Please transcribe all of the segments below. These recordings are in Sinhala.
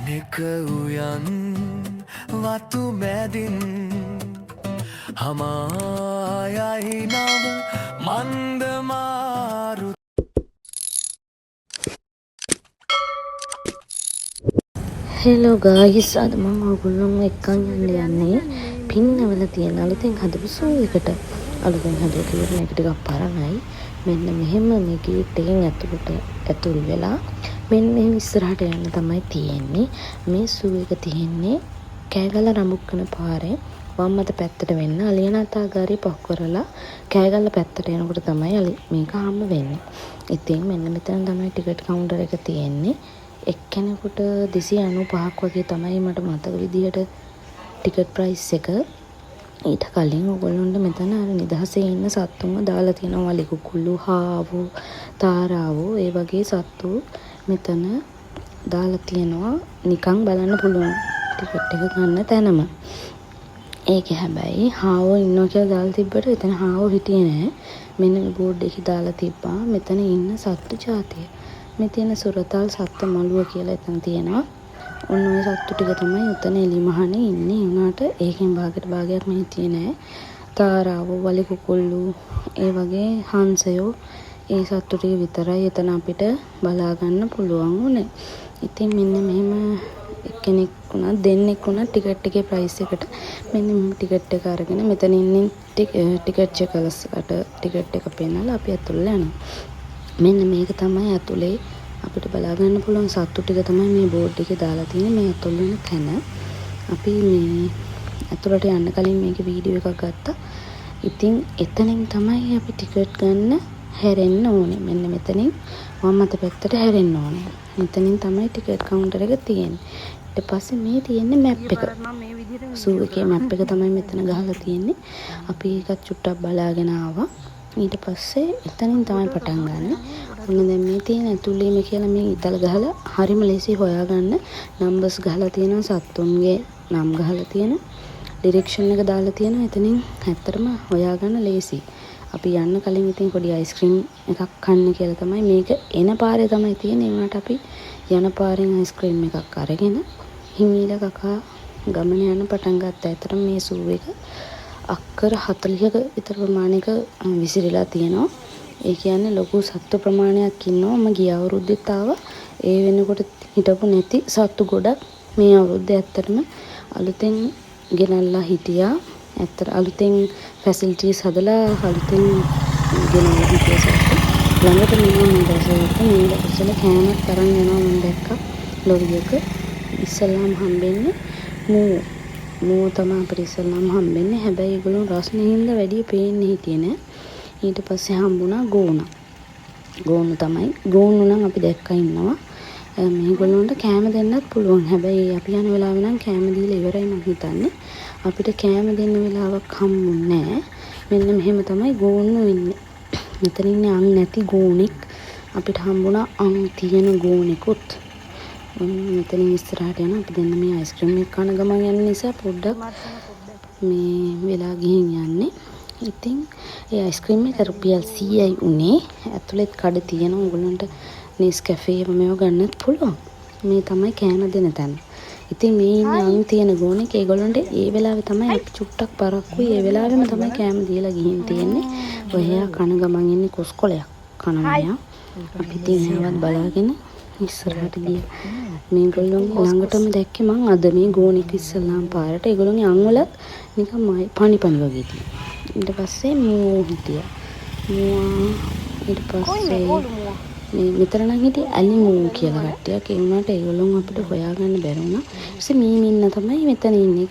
වනෙක උයන් වතු මැදින් හමායයි නව මන්දමාරු. හෙලෝ ගායිස්, අද මං ඔයගොල්ලොන්ව එක්කන් යන්න යන්නේ පින්නවල තියෙන අලුතෙන් හදපු සූ එකට. අලුතෙන් හදපු කිව්වට මේක ටිකක් පරණයි. මෙන්න මෙහෙම මේ ගේට් එකෙන් ඇතුළට ඇතුල් වෙලා මෙන්න මෙහෙම ඉස්සරහට යන්න තමයි තියෙන්නේ. මේ සූ එක තියෙන්නේ කෑගල්ල රඹුක්කන පාරේ වම් අත පැත්තට වෙන්න අලියනාථාගාරය පහු කරලා කෑගල්ල පැත්තට යනකොට තමයි මේක හම්බ වෙන්නේ. ඉතින් මෙන්න මෙතන තමයි ටිකට් කවුන්ටර් එක තියෙන්නේ. එක්කෙනෙකුට 295ක් වගේ තමයි මට මතක විදිහට ටිකට් ප්‍රයිස් එක. ඊට කලින් ඔයගොල්ලන්ට මෙතන අර නිදහසේ ඉන්න සත්තුන්ව දාලා තියෙනවා. වලි කුකුල්ලු, හාවෝ, තාරාවෝ ඒ වගේ සත්තු මෙතන දාලා තියෙනවා. නිකන් බලන්න පුළුවන් ටිකට් එක ගන්න තැනම. ඒකේ හැබැයි හාවෝ ඉන්නවා කියලා දාලා තිබ්බට එතන හාවෝ හිටියේ නෑ. මෙන්න මේ බෝඩ් එකේ දාලා තිබ්බා මෙතන ඉන්න සත්තු ජාතිය. මේ තියෙන සුරතල් සත්ත්ව මළුව කියලා එතන තියෙනවා. ඔන්න ඔය සත්තු ටික තමයි ඔතන එලි මහනේ ඉන්නේ. ඒ වුණාට ඒකෙන් භාගයට භාගයක් මෙහි හිටියේ නෑ. තාරාවෝ, වලි කුකුල්ලු, ඒ වගේ හංසයෝ, ඒ සත්තු ටික විතරයි එතන අපිට බලා ගන්න පුළුවන් වුණේ. ඉතින් මෙන්න මෙහෙම එක්කෙනෙක් වුණත් දෙන්නෙක් වුණත් ටිකට් එකේ ප්‍රයිස් එකට මෙන්න මෙහෙම ටිකට් එක අරගෙන මෙතන ඉන්නේ ටිකට් චෙකර්ස්ලට ටිකට් එක පෙන්නලා අපි ඇතුළට යනවා. මෙන්න මේක තමයි ඇතුලේ අපිට බලා ගන්න පුළුවන් සත්තු ටික තමයි මේ බෝඩ් එකේ දාලා තියෙන්නේ. මේ ඇතුල් වෙන තැන. අපි මේ ඇතුළට යන්න කලින් මේකේ වීඩියෝ එකක් ගත්තා. ඉතින් එතනින් තමයි අපි ටිකට් ගන්න හැරෙන්න ඕනේ. මෙන්න මෙතනින් වම් අත පැත්තට හැරෙන්න ඕනේ. මෙතනින් තමයි ටිකට් කවුන්ටර් එක තියෙන්නේ. ඊට පස්සේ මේ තියෙන්නේ මැප් එක. සූ එකේ මැප් එක තමයි මෙතන ගහලා තියෙන්නේ. අපි ඒකත් චුට්ටක් බලාගෙන ආවා. ඊට පස්සේ එතනින් තමයි පටන් ගන්නෙ. ඔන්න දැන් මේ තියෙන ඇතුළේම කියලා මේ ඉතල ගහලා හරිම ලේසි හොයාගන්න. නම්බර්ස් ගහලා තියෙනවා, සත්තුන්ගේ නම් ගහලා තියෙනවා, ඩිරෙක්ෂන් එක දාලා තියෙනවා. එතනින් ඇත්තටම හොයාගන්න ලේසි. අපි යන්න කලින් ඉතින් පොඩි අයිස්ක්‍රීම් එකක් කන්න කියලා තමයි, මේක එන පාරේ තමයි තියෙන්නේ. ඒ වුණාට අපි යන පාරෙන් අයිස්ක්‍රීම් එකක් අරගෙන හිමීලා කකා ගමන යන්න පටන් ගත්තා. ඇත්තටම මේ සූ එක අක්කර 40ක විතර ප්‍රමාණයක විසිරීලා තියෙනවා. ඒ කියන්නේ ලොකු සත්තු ප්‍රමාණයක් ඉන්නවා. මම ගිය අවුරුද්දෙත් ආවා. ඒ වෙනකොට හිටපු නැති සත්තු ගොඩක් මේ අවුරුද්දේ ඇත්තටම අලුතෙන් ගෙනල්ලා හිටියා. ඇත්තට අලුතෙන් ෆැසිලිටීස් හදලා අලුතෙන් ගෙනල්ලා හිටිය සත්තු. ළඟට මෙනවා මම දැකලා, මේ දවස්වල කෑමත් අරන් යනවා මම දැක්කා ලොරියක. ඉස්සෙල්ලාම හම්බෙන්නේ මූ. මූ තමයි අපිට ඉස්සෙල්ලාම හම්බෙන්නේ. හැබැයි ඒගොල්ලෝ රස්නේ හින්දා වැඩිය පේන්නේ හිටියේ නෑ. ඊට පස්සේ හම්බුණා ගෝනා. ගෝනු තමයි. ගෝනු නම් අපි දැක්කා ඉන්නවා. මේගොල්ලොන්ට කෑම දෙන්නත් පුළුවන්. හැබැයි අපි යන වෙලාවේ නම් කෑම දීලා ඉවරයි මං හිතන්නේ. අපිට කෑම දෙන්න වෙලාවක් හම්බුන්නේ නෑ. මෙන්න මෙහෙම තමයි ගෝන්නු ඉන්නේ. මෙතන ඉන්නේ අං නැති ගෝනෙක්. අපිට හම්බුණා අං තියෙන ගෝනෙකුත්. ඔන්න මෙතනින් ඉස්සරහට යන අපි දෙන්න මේ අයිස්ක්‍රීම් එක කන ගමන් යන නිසා පොඩ්ඩක් මේ වෙලා ගිහින් යන්නේ. ඉතින් ඒ අයිස්ක්‍රීම් එක රුපියල් 100යි උනේ. ඇතුළෙත් කඩ තියෙනවා. ඔයගොල්ලන්ට නෙස් කැෆේ ඒවා මේවා ගන්නත් පුළුවන්. මේ තමයි කෑම දෙන තැන. ඉතින් මේ ඉන්නේ අං තියෙන ගෝනෙක්. ඒගොල්ලන්ට ඒ වෙලාවේ තමයි, අපි චුට්ටක් පරක්කුයි, ඒ වෙලාවෙම තමයි කෑම දීලා ගිහින් තියෙන්නේ. ඔය එයා කන ගමන් ඉන්නේ, කොස් කොලයක් කනවා එයා. අපි ඉතින් එයාවත් බලාගෙන ඉස්සරහට ගියා. මේගොල්ලොන්ගේ ළඟටම දැක්කේ මං අද මේ ගෝනෙක් ඉස්සල්ලාම පාරට. ඒගොල්ලොන්ගේ අං වලත් නිකන් පනි පනි වගේ තියෙනවා. ඊට පස්සේ මූ හිටියා. මුවා. ඊට පස්සේ මේ මෙතන නම් හිටියේ ඇලි මූ කියලා කට්ටියක්. ඒ වුණාට ඒගොල්ලොන් අපිට හොයාගන්න බැරි වුණා. ඊට පස්සේ මීමින්න තමයි මෙතන ඉන්නේ.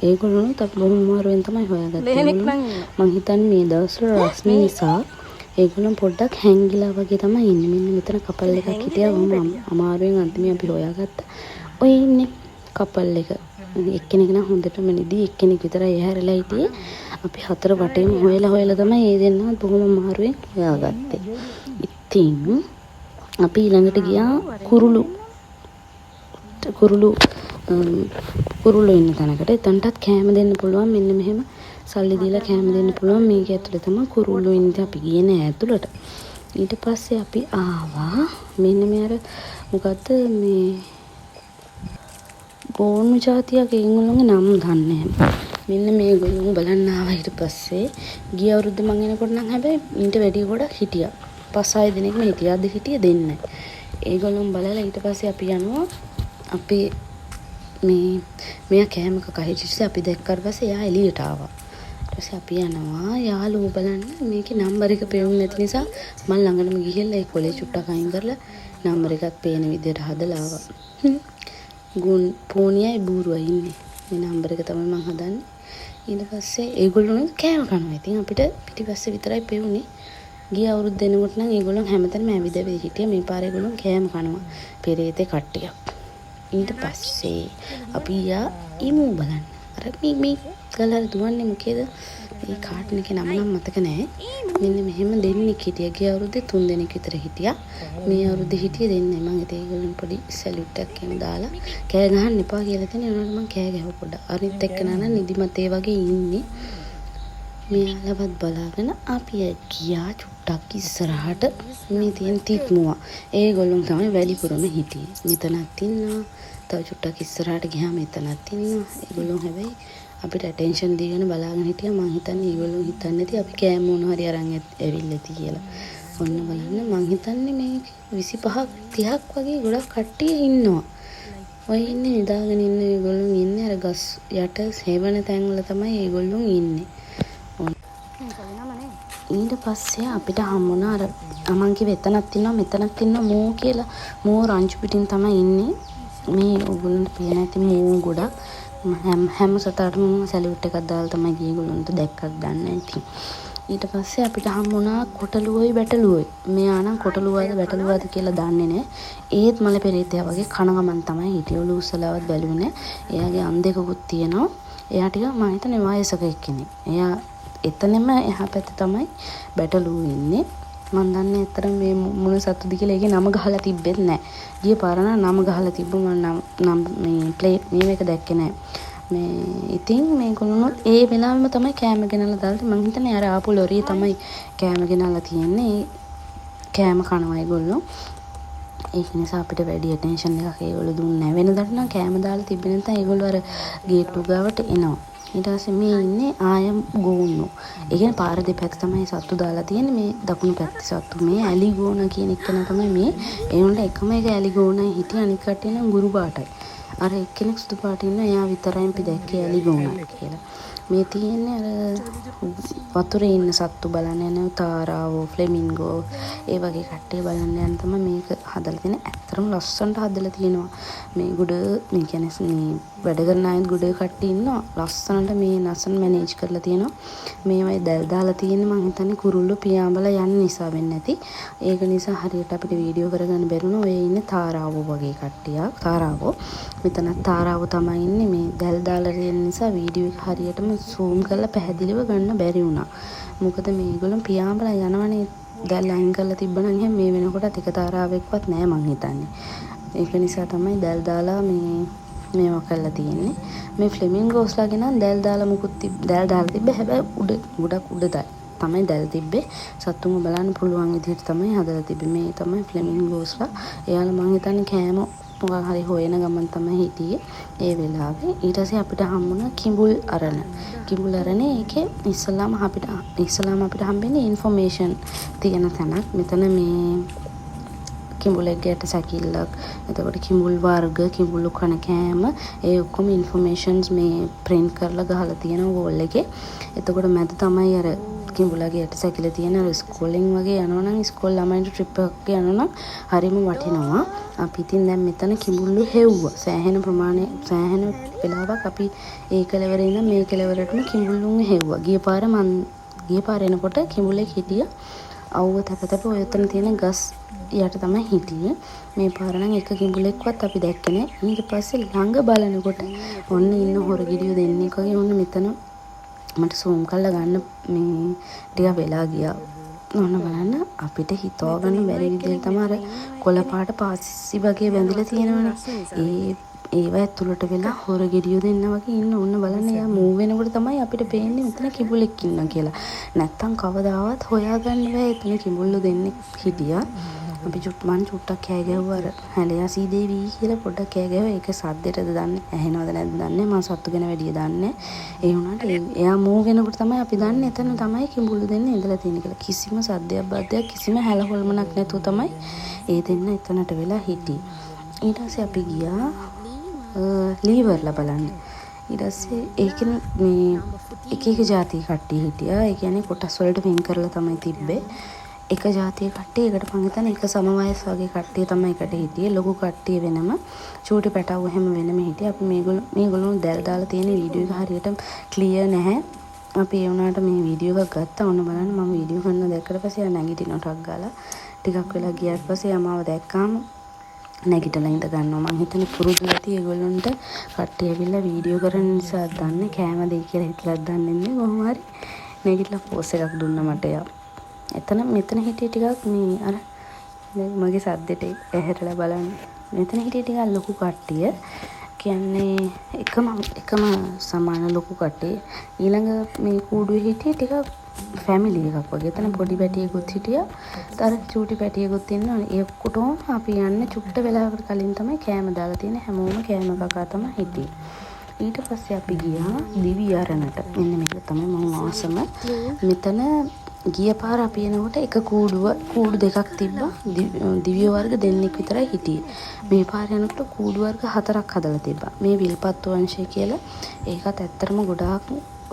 ඒගොල්ලොනුත් අපි බොහොම අමාරුවෙන් තමයි හොයාගත්තේ. මං හිතන්නේ මේ දවස්වල රස්නේ නිසා ඒගොල්ලන් පොඩ්ඩක් හැංගිලා වගේ තමයි ඉන්නේ. මෙන්න මෙතන කපල් එකක් හිටියා. බොහොම අමාරුවෙන් අන්තිමේ අපි හොයාගත්තා. ඔය ඉන්නේ කපල් එක. එක්කෙනෙක් නම් හොඳටම නිදි, එක්කෙනෙක් විතරයි ඇහැරලා හිටියේ. අපි හතර වටේම හොයලා හොයලා තමයි ඒ දෙන්නත් බොහොම අමාරුවෙන් හොයාගත්තේ. ඉතින් අපි ඊළඟට ගියා කුරුළු කුරුළු කුරුල්ලෝ ඉන්න තැනකට. එතනටත් කෑම දෙන්න පුළුවන්. මෙන්න මෙහෙම සල්ලි දීලා කෑම දෙන්න පුළුවන්. මේක ඇතුලේ තමයි කුරුල්ලෝ ඉන්නේ. අපි ගියේ නෑ ඇතුලට. ඊට පස්සේ අපි ආවා මෙන්න මේ අර මොකද්ද මේ ගෝන්නු ජාතියක්. ඒගොල්ලොන්ගේ නම් දන්නේ නැහැ. මෙන්න මේගොල්ලෝ බලන්න ආවා ඊට පස්සේ. ගිය අවුරුද්ද මං එනකොට නම් හැබැයි ඊට වැඩිය ගොඩක් හිටියා. පස් හය දෙනෙක්ම හිටියා. අද හිටියේ දෙන්නයි. ඒගොල්ලොන් බලලා ඊට පස්සේ අපි යනවා. අපි මේ මෙයා කෑම කකා හිටියේ. අපි දැක්කට පස්සේ එයා එළියට ආවා. ඊට පස්සේ අපි යනවා යාළුවෝ බලන්න. මේකේ නම්බර් එක පේන්නේ නැති නිසා මං ළඟටම ගිහිල්ලා ඒ කොලේ චුට්ටක් අයින් කරලා නම්බර් එකත් පේන විදිහට හදලා ආවා. ගුන් පෝනියයි බූරුවයි ඉන්නේ. මේ නම්බර් එක තමයි මං හදන්නේ. ඊට පස්සේ ඒගොල්ලෝ කෑම කනවා. ඉතින් අපිට පිටිපස්සේ විතරයි පෙවුනේ. ගිය අවුරුද්ද එනකොට නම් ඒගොල්ලෝ හැමතැනම ඇවිද ඇවිද හිටියා. මේ පාර ඒගොල්ලෝ කෑම කනවා. පෙරේතේ කට්ටියක්. ඊට පස්සේ අපි ගියා ඊමු බලන්න. අර මේ මේ ගාලා දුවන්නේ මොකේද? ඒ කාටුන් එකේ නම නම් මතක නෑ. මෙන්න මෙහෙම දෙන්නෙක් හිටියා. ගිය අවුරුද්දේ තුන් දෙනෙක් විතර හිටියා. මේ අවුරුද්දේ හිටියේ දෙන්නයි. මං ඉතින් ඒගොල්ලන් පොඩි සැලියුට් එකක් එහෙම දාලා කෑ ගහන්න එපා කියලා තියෙන. ඒ වුණාට මං කෑ ගැහුවා පොඩ්ඩක්. අනිත් එක්කෙනා නම් නිදිමත ඒ වගේ ඉන්නේ. මෙයාලවත් බලාගෙන අපි ගියා චුට්ටක් ඉස්සරහට. මේ තියෙන තිත්මුවා. ඒගොල්ලොන් තමයි වැඩිපුරම හිටියේ. මෙතනත් ඉන්නවා. තව චුට්ටක් ඉස්සරහට ගියාම එතනත් ඉන්නවා. ඒගොල්ලොන් හැබැයි අපිට ඇටෙන්ෂන් දීගෙන බලාගෙන හිටියා. මං හිතන්නේ ඒගොල්ලෝ හිතන්නේ නැති අපි කෑම මොන හරි අරන් ඇවිල්ලා ඇති කියලා. ඔන්න බලන්න, මං හිතන්නේ මේ 25ක් 30ක් වගේ ගොඩක් කට්ටිය ඉන්නවා. ඔය ඉන්නේ නිදාගෙන ඉන්න ඒගොල්ලෝ ඉන්නේ අර ගස් යට සෙවණ තැන්වල තමයි ඒගොල්ලෝ ඉන්නේ. ඊට පස්සේ අපිට හම්බුණා අර මං කිව්වේ එතනක් ඉන්නවා මෙතනක් ඉන්නවා මෝ කියලා. මෝ රංචු පිටින් තමයි ඉන්නේ. මේ ඔයගොල්ලන්ට පේන ඇති මෝ ගොඩක්. හැම හැම සතාටම මම සැලියුට් එකක් දාලා තමයි ගියේ. ඒගොල්ලන්ට දැක්කක් දන්නේ ඉතින්. ඊට පස්සේ අපිට හම්බුණා කොටලුවයි බැටළුවයි. මෙයා නම් කොටලුවද බැටළුවද කියලා දන්නේ නෑ. ඒත් මල පෙරේතයා වගේ කන ගමන් තමයි හිටියේ. ඔලුව උස්සලාවත් බැලුවේ නෑ. එයාගේ අං දෙකකුත් තියෙනවා. එයා ටික මං හිතන්නේ වයසක එක්කෙනෙක්. එයා එතනෙම එහා පැත්තේ තමයි බැටළුවෝ ඉන්නේ. මං දන්නේ ඇත්තටම මේ මොන සත්තුද කියලා. ඒකේ නම ගහලා තිබ්බෙත් නෑ. ගිය පාර නම් නම ගහලා තිබ්බ. මං නම් නම් මේ ප්ලේට් මේව එක දැක්කේ නෑ. මේ ඉතින් මේගොල්ලොනුත් ඒ වෙලාවෙම තමයි කෑම ගෙනල්ලා දාලා. මං හිතන්නේ අර ආපු ලොරිය තමයි කෑම ගෙනල්ලා තියෙන්නේ. ඒ කෑම කනවා ඒගොල්ලෝ. ඒක නිසා අපිට වැඩි ඇටෙන්ෂන් එකක් ඒගොල්ලෝ දුන්නේ නෑ. වෙනදට නම් කෑම දාලා තිබ්බේ නැත්නම් ඒගොල්ලෝ අර ගේට්ටුව ගාවට එනවා. ඊට පස්සේ මේ ඉන්නේ ආය ගෝන්නෝ. ඒ කියන්නේ පාර දෙපැත්ත තමයි සත්තු දාලා තියෙන්නේ. මේ දකුණු පැත්තේ සත්තු. මේ ඇලි ගෝනා කියන එක්කෙනා තමයි මේ. ඒ වුණාට එකම එක ඇලි ගෝනයි හිටියේ. අනිත් කට්ටිය නම් ගුරු පාටයි. අර එක්කෙනෙක් සුදු පාට ඉන්න එයා විතරයි අපි දැක්කේ ඇලි ගෝනා කියලා. මේ තියෙන්නේ අර වතුරේ ඉන්න සත්තු බලන්න යන තාරාවෝ, ෆ්ලෙමින්ගෝ ඒ වගේ කට්ටිය බලන්න යන තමයි මේක හදලා තියෙන්නේ. ඇත්තටම ලස්සනට හදලා තියෙනවා. මේ ගොඩ මේ කියන්නේ මේ වැඩ කරන අයත් ගොඩ කට්ටිය ඉන්නවා. ලස්සනට මේ ලස්සන මැනේජ් කරලා තියෙනවා. මේවයි දැල් දාලා තියෙන්නේ. මං හිතන්නේ කුරුල්ලෝ පියාඹලා යන නිසා වෙන්නේ නැති. ඒක නිසා හරියට අපිට වීඩියෝ කරගන්න බැරුණා. ඔය ඉන්නේ තාරාවෝ වගේ කට්ටියක්. තාරාවෝ. මෙතනත් තාරාවෝ තමයි ඉන්නේ. මේ දැල් දාලා තියෙන නිසා වීඩියෝ එක හරියටම සූම් කරලා පැහැදිලිව ගන්න බැරි වුණා. මොකද මේගොල්ලෝ පියාඹලා යනවනේ. දැල් අයින් කරලා තිබ්බනම් එහෙනම් මේ වෙනකොටත් එක තාරාවෙක්වත් නෑ මං හිතන්නේ. ඒක නිසා තමයි දැල් දාලා මේ මේවා කරලා තියෙන්නේ. මේ ෆ්ලෙමින්ගෝස්ලාගේ නම් දැල් දාලා මුකුත් දැල් දාලා තිබ්බේ. හැබැයි උඩ ගොඩක් උඩ තමයි දැල් තිබ්බේ. සත්තුන්ව බලන්න පුළුවන් විදිහට තමයි හදලා තිබ්බේ. මේ තමයි ෆ්ලෙමින්ගෝස්ලා. එයාලා මං හිතන්නේ කෑම මොකක් හරි හොයන ගමන් තමයි හිටියේ ඒ වෙලාවේ. ඊට පස්සේ අපිට හම්බුණා කිඹුල් අරණ. කිඹුල් අරණේ ඒකේ ඉස්සෙල්ලාම අපිට හම්බෙන්නේ ඉන්ෆර්මේෂන් තියෙන තැනක්. මෙතන මේ කිඹුලෙක්ගේ ඇට සැකිල්ලක්, එතකොට කිඹුල් වර්ග, කිඹුලු කන කෑම, ඒ ඔක්කොම ඉන්ෆර්මේෂන්ස් මේ ප්‍රින්ට් කරලා ගහලා තියෙනවා වෝල් එකේ. එතකොට මැද තමයි අර කිඹුලාගේ ඇට සැකිල්ල තියෙන. අර ඉස්කෝලෙන් වගේ යනවා නම්, ඉස්කෝල ළමයින්ට ට්‍රිප් එකක් යනවා නම් හරිම වටිනවා. අපි ඉතින් දැන් මෙතන කිඹුල්ලු හෙව්වා. සෑහෙන ප්‍රමාණය සෑහෙන වෙලාවක් අපි ඒ කෙළවරේ ඉඳන් මේ කෙළවරටම කිඹුල්ලුන් හෙව්වා. ගිය පාර මං ගිය පාර එනකොට කිඹුලෙක් හිටියා. අවුව තැප තැප ඔය එතන තියෙන ගස් යට තමයි හිටියේ. මේ පාර නම් එක කිඹුලෙක්වත් අපි දැක්කේ නෑ. ඊට පස්සේ ළඟ බලනකොට ඔන්න ඉන්න හොරගෙඩියෝ දෙන්නෙක් වගේ. ඔන්න මෙතන මට සූම් කරලා ගන්න මේ ටිකක් වෙලා ගියා. ඔන්න බලන්න, අපිට හිතව ගන්න බැරි විදිහට තමයි අර කොළ පාට පාසි වගේ බැඳිලා තියෙනවනේ. ඒ ඒවා ඇතුළට වෙලා හොර ගෙඩියෝ දෙන්න වගේ ඉන්න. ඔන්න බලන්න, එයා මූව් වෙනකොට තමයි අපිට පේන්නේ මෙතන කිඹුලෙක් ඉන්නවා කියලා. නැත්තම් කවදාවත් හොයාගන්න බෑ. එතන කිඹුල්ලෝ දෙන්නෙක් හිටියා. අපි මං චුට්ටක් කෑ ගැහුවා අර හැලයා සීදේවි කියලා පොඩ්ඩක් කෑ ගැහුවා. ඒක සද්දෙටද දන්නේ ඇහෙනවද නැද්ද දන්නේ නැහැ. මං සත්තු ගැන වැඩිය දන්නේ නැහැ. ඒ වුණාට එයා මූව් වෙනකොට තමයි අපි දන්නේ එතන තමයි කිඹුල්ලු දෙන්න ඉඳලා තියෙන්නේ කියලා. කිසිම සද්දයක් බද්දයක් කිසිම හැල හොල්මනක් නැතුව තමයි ඒ දෙන්න එතනට වෙලා හිටියේ. ඊට පස්සේ අපි ගියා ලීවර්ලා බලන්න. ඊට පස්සේ ඒකෙන් මේ එක එක ජාතිය කට්ටිය හිටියා. ඒ කියන්නේ කොටස් වලට වෙන් කරලා තමයි තිබ්බේ. එක ජාතිය කට්ටිය එකට මං හිතන්නේ එක සම වයස් වගේ කට්ටිය තමයි එකට හිටියේ. ලොකු කට්ටිය වෙනම, චූටි පැටව් එහෙම වෙනම හිටියේ. අපි මේගොල්ලෝ දැල් දාලා තියෙන වීඩියෝ එක හරියට ක්ලියර් නැහැ. අපි ඒ වුණාට මේ වීඩියෝ එකක් ගත්තා. ඔන්න බලන්න මම වීඩියෝ කරනවා දැක්කට පස්සේ එයා නැගිටිනවා ටක් ගාලා. ටිකක් වෙලා ගියාට පස්සේ එයා මාව දැක්කාම නැගිටලා ඉඳ ගන්නවා. මං හිතන්නේ පුරුදු ඇති ඒගොල්ලොන්ට කට්ටිය ඇවිල්ලා වීඩියෝ කරන නිසා දන්නේ කෑම දෙයි කියලා හිතලා දන්නේ නැහැ. කොහොම හරි නැගිටලා පෝස් එකක් දුන්නා මට එයා. එතන මෙතන හිටියේ ටිකක් මේ අර දැන් මගේ සද්දෙට ඇහැරලා බලන්න. මෙතන හිටියේ ටිකක් ලොකු කට්ටිය. කියන්නේ එකම එකම සමාන ලොකු කට්ටිය. ඊළඟ මේ කූඩුවේ හිටියේ ටිකක් ෆැමිලි එකක් වගේ. එතන පොඩි පැටියෙකුත් හිටියා. අර චූටි පැටියෙකුත් ඉන්නවා. ඒ ඔක්කොටම අපි යන්න චුට්ට වෙලාවකට කලින් තමයි කෑම දාලා තියෙන්නේ. හැමෝම කෑම කකා තමයි හිටියේ. ඊට පස්සේ අපි ගියා දිවි අරණට. මෙන්න මේක තමයි මං ආසම. මෙතන ගිය පාර අපි එනකොට එක කූඩුව කූඩු දෙකක් තිබ්බා. දිව්‍ය වර්ග දෙන්නෙක් විතරයි හිටියේ. මේ පාර යනකොට කූඩු වර්ග හතරක් හදලා තිබ්බා. මේ විල්පත්තු වංශය කියලා ඒකත් ඇත්තටම ගොඩාක්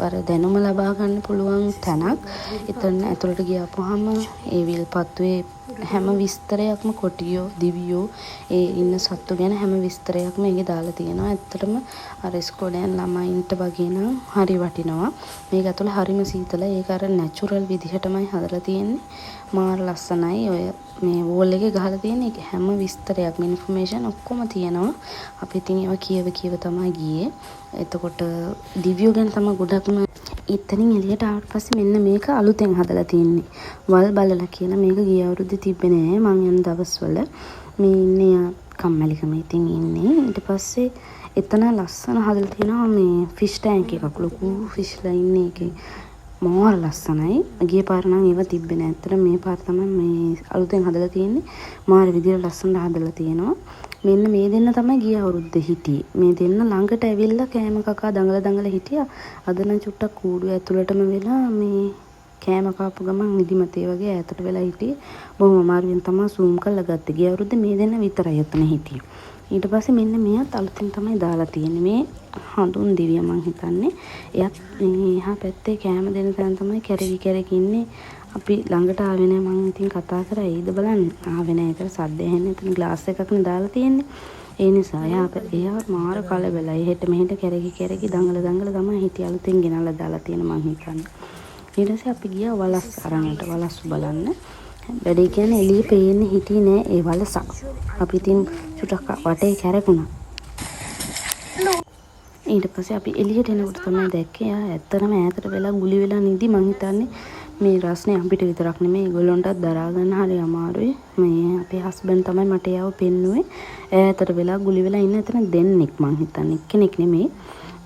අර දැනුම ලබා ගන්න පුළුවන් තැනක්. එතන ඇතුළට ගියාපුවාම ඒ විල්පත්තුවේ හැම විස්තරයක්ම කොටියෝ, දිවියෝ, ඒ ඉන්න සත්තු ගැන හැම විස්තරයක්ම ඒකේ දාලා තියෙනවා. ඇත්තටම අර ඉස්කෝලේ යන ළමයින්ට වගේ නම් හරි වටිනවා. මේක ඇතුළ හරිම සීතලයි. ඒක අර නැචරල් විදිහටමයි හදලා තියෙන්නේ. මාර ලස්සනයි. ඔය මේ වෝල් එකේ ගහලා තියෙන එක හැම විස්තරයක්ම ඉන්ෆර්මේෂන් ඔක්කොම තියෙනවා. අපි ඉතින් ඒවා කියව කියව තමයි ගියේ. එතකොට දිව්‍යෝ ගැන තමයි ගොඩක්ම. එතනින් එළියට ආවට පස්සේ මෙන්න මේක අලුතෙන් හදලා තියෙන්නේ. වල් බලලා කියලා. මේක ගිය අවුරුද්දේ තිබ්බේ නෑ මං යන දවස්වල. මේ ඉන්නේ කම්මැලිකම ඉතින් ඉන්නේ. ඊට පස්සේ එතන ලස්සන හදලා තියෙනවා මේ ෆිෂ් ටැංක් එකක්. ලොකු ෆිෂ්ලා ඉන්නේ ඒකේ. මාර ලස්සනයි. ගිය පාර නම් ඒව තිබ්බේ නෑ. ඇත්තට මේ පාර තමයි මේ අලුතෙන් හදලා තියෙන්නේ. මාර විදියට ලස්සනට හදලා තියෙනවා. මෙන්න මේ දෙන්න තමයි ගිය අවුරුද්දේ හිටියේ. මේ දෙන්න ළඟට ඇවිල්ලා කෑම කකා දඟල දඟල හිටියා. අද නම් චුට්ටක් කූඩුව ඇතුළටම වෙලා මේ කෑම කාපු ගමන් නිදිමතේ වගේ ඈතට වෙලා හිටියේ. බොහොම අමාරුවෙන් තමයි සූම් කරලා ගත්තේ. ගිය අවුරුද්දේ මේ දෙන්න විතරයි එතන හිටියේ. ඊට පස්සේ මෙන්න මෙයත් අලුතින් තමයි දාලා තියෙන්නේ. මේ හඳුන් දිවිය මං හිතන්නේ. එයත් මේ එහා පැත්තේ කෑම දෙන තැන තමයි කැරකි කැරකි ඉන්නේ. අපි ළඟට ආවේ නෑ. මං ඉතින් කතා කරා එයිද බලන්න. ආවේ නෑ. ඒතර සද්ද ඇහෙන්නේ. එතන ග්ලාස් එකක් නේ දාලා තියෙන්නේ. ඒ නිසා එයා මාර කලබලයි. එහෙට මෙහෙට කැරකි කැරකි දඟල දඟල තමයි හිටියේ. අලුතෙන් ගෙනල්ලා දාලා තියෙන මං හිතන්නේ. ඊට පස්සේ අපි ගියා වලස් අරණට වලස්සු බලන්න. වැඩේ කියන්නේ එළිය පේන්නේ හිටියේ නෑ ඒ වලස. අපි ඉතින් චුට්ටක් වටේ කැරකුණා. ඊට පස්සේ අපි එළියට එනකොට තමයි දැක්කේ එයා ඇත්තටම ඈතට වෙලා ගුලි වෙලා නිදි. මං හිතන්නේ මේ රස්නේ අපිට විතරක් නෙමෙයි ඒගොල්ලොන්ටත් දරා ගන්න හරි අමාරුයි. මේ අපේ හස්බන්ඩ් තමයි මට එයාව පෙන්නුවේ. ඈතට වෙලා ගුලි වෙලා ඉන්න එතන දෙන්නෙක් මං හිතන්නේ එක්කෙනෙක් නෙමෙයි.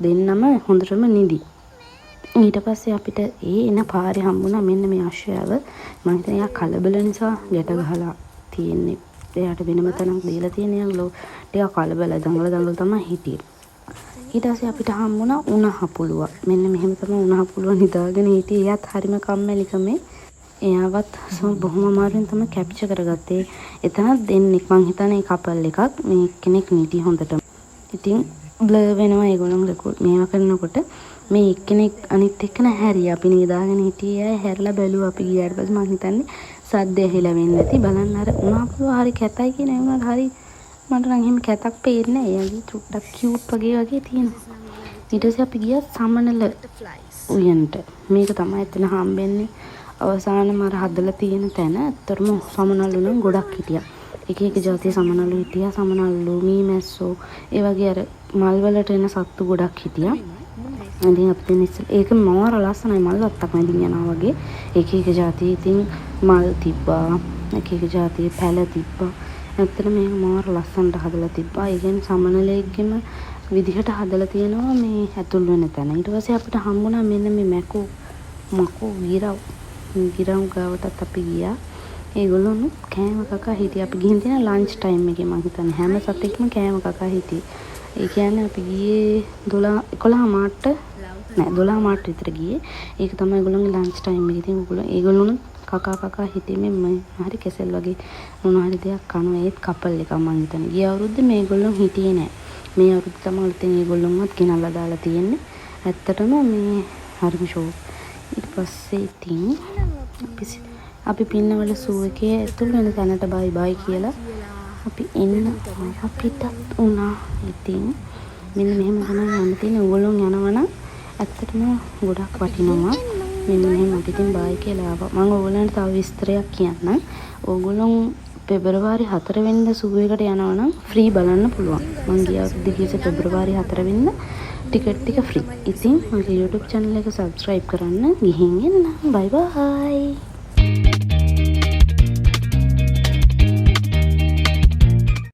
දෙන්නම හොඳටම නිදි. ඊට පස්සේ අපිට ඒ එන පාරේ හම්බුණා මෙන්න මේ අශ්වයාව. මං හිතන්නේ එයා කලබල නිසා ගැට ගහලා තියෙන්නේ. එයාට වෙනම තැනක් දීලා තියෙන එයා ටිකක් කලබල දඟල දඟල තමයි හිටියේ. ඊට පස්සේ අපිට හම්බුණා උණහපුළුවා. මෙන්න මෙහෙම තමයි උණහපුළුවා නිදාගෙන හිටියේ. එයාත් හරිම කම්මැලිකමේ. එයාවත් බොහොම අමාරුවෙන් තමයි කැප්චර් කරගත්තේ. එතනත් දෙන්නෙක් මං හිතන්නේ කපල් එකක්. මේ එක්කෙනෙක් නිදි හොඳටම. ඉතින් බ්ලර් වෙනවා ඒගොල්ලෝ රෙකෝඩ් මේවා කරනකොට. මේ එක්කෙනෙක් අනිත් එක්කන හැරියා. අපි නිදාගෙන හිටියේ අය හැරිලා බැලුවා අපි ගියාට පස්සේ. මං හිතන්නේ සද්ද ඇහිලා වෙන්න ඇති. බලන්න අර උණහපුළුවා හරි කැතයි කියන ඒ වුණාට හරි මට නම් එහෙම කැතක් පේන්නේ නෑ. එයාගේ චුට්ටක් කියුට් වගේ වගේ තියෙනවා. ඊට පස්සේ අපි ගියා සමනල උයනට. මේක තමයි එතන හම්බෙන්නේ. අවසානම අර හදලා තියෙන තැන. ඇත්තටම සමනලු නම් ගොඩක් හිටියා. එක එක ජාතිය සමනලු හිටියා. සමනල්ලු, මීමැස්සෝ, ඒ වගේ අර මල් වලට එන සත්තු ගොඩක් හිටියා. ඉතින් අපි දැන් ඉස්සෙල්ලා ඒක මාර ලස්සනයි මල් වත්තක් මැදින් යනවා වගේ. එක එක ජාතිය ඉතින් මල් තිබ්බා. එක එක ජාතියේ පැල තිබ්බා. ඇත්තටම මේක මාර ලස්සනට හදලා තිබ්බා. ඒ කියන්නේ සමනලයෙක්ගෙම විදිහට හදලා තියෙනවා මේ ඇතුල් වෙන තැන. ඊට පස්සේ අපිට හම්බුණා මෙන්න මේ මැකෝ මකෝ ගිරව් ගාවටත් අපි ගියා. ඒගොල්ලොනුත් කෑම කකා හිටියේ. අපි ගිහින් තියෙන ලන්ච් ටයිම් එකේ. මං හිතන්නේ හැම සතෙක්ම කෑම කකා හිටියේ. ඒ කියන්නේ අපි ගියේ 12 11 මාට්ට නෑ, 12 මාට්ට විතර ගියේ. ඒක තමයි ඒගොල්ලොන්ගේ ලන්ච් ටයිම් එක. ඉතින් ඒගොල්ලෝ ඒගොල්ලොනුත් කකා කකා හිටියේ. මේ හරි කෙසෙල් වගේ මොනවා හරි දෙයක් කනවා. ඒත් කපල් එකක් මං හිතන්නේ. ගිය අවුරුද්දේ මේගොල්ලොන් හිටියේ නෑ. මේ අවුරුද්දේ තමයි අලුතෙන් ඒගොල්ලොන්වත් ගෙනල්ලා දාලා තියෙන්නේ. ඇත්තටම මේ හරිම ෂෝක්. ඊට පස්සේ ඉතින් අපි අපි පින්නවල සූ එකේ ඇතුල් වෙන තැනට බයි බයි කියලා අපි එන්න අපිටත් වුණා. ඉතින් මෙන්න මෙහෙම තමයි යන්න තියෙන්නේ. ඕගොල්ලෝ යනවා නම් ඇත්තටම ගොඩක් වටිනවා. මෙන්න මෙහෙම අපි ඉතින් බයි කියලා ආවා. මම ඕගොල්ලන්ට තව විස්තරයක් කියන්නම්. ඕගොල්ලෝ පෙබරවාරි 4 වෙනිදා සූ එකට යනවා නම් ෆ්‍රී බලන්න පුළුවන්. මං ගිය අවුරුද්දේ ගියේ පෙබරවාරි 4 වෙනිදා, ටිකට් ටික ෆ්‍රී. ඉතින් මගේ YouTube channel එක subscribe කරන්න. ගිහින් එන්න. බයි බයි.